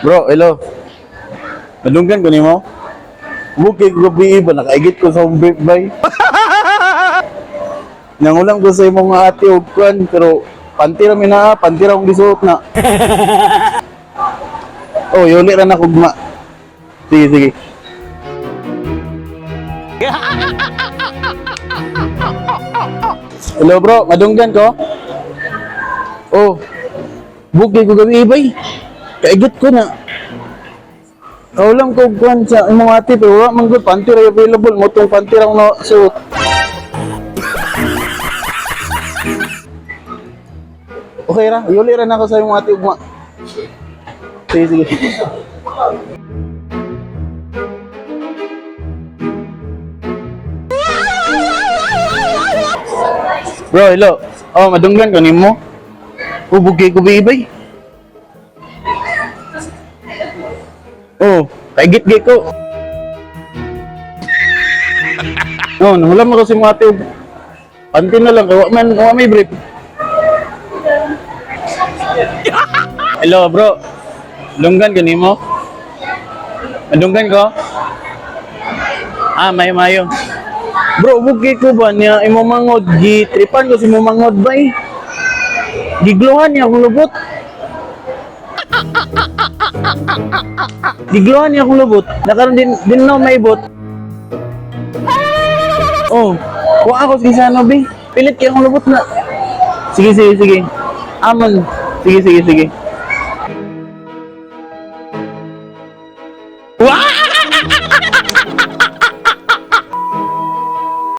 Bro, hello. Nadunggan ko nimo? Bukay ko gabi ba nakaigit ko sa akong brief bay. Nangulam ko sa imong ate og kwan pero panty ra mi na, panty ra akong gisuot na. Oh, yuli ra na kugma. Sige, sige. Hello bro, madunggan ko? Oh, bukay ko gabi bay. Kaigit ko na. Kaulam ko kuan sa imong ate pero wa man gud panty ra available mo tong panty ra no suot. Okay ra, yuli ra na ako sa imong ate ugma. Sige, sige. Bro, hello. Oh, madunggan ko nimo. Ubugay ko bibay. Oh, kaigit-git ko. Oh, nangulam ako si mga ate. Panty na lang, kay wa man, wa may brief. Hello, bro. Lunggan ko nimo? Madunggan ko? Ah, mayo mayo. Bro, bugay ko ba niya imo mangod gitripan ko si imo mangod ba eh. Gigluhan niya akong lubot. Gigluhan niya akong lubot. Nakaroon din din no may bot. Oh, wa ako sa Gisano be. Pilit kay akong lubot na. Sige, sige, sige. Aman. Sige, sige, sige.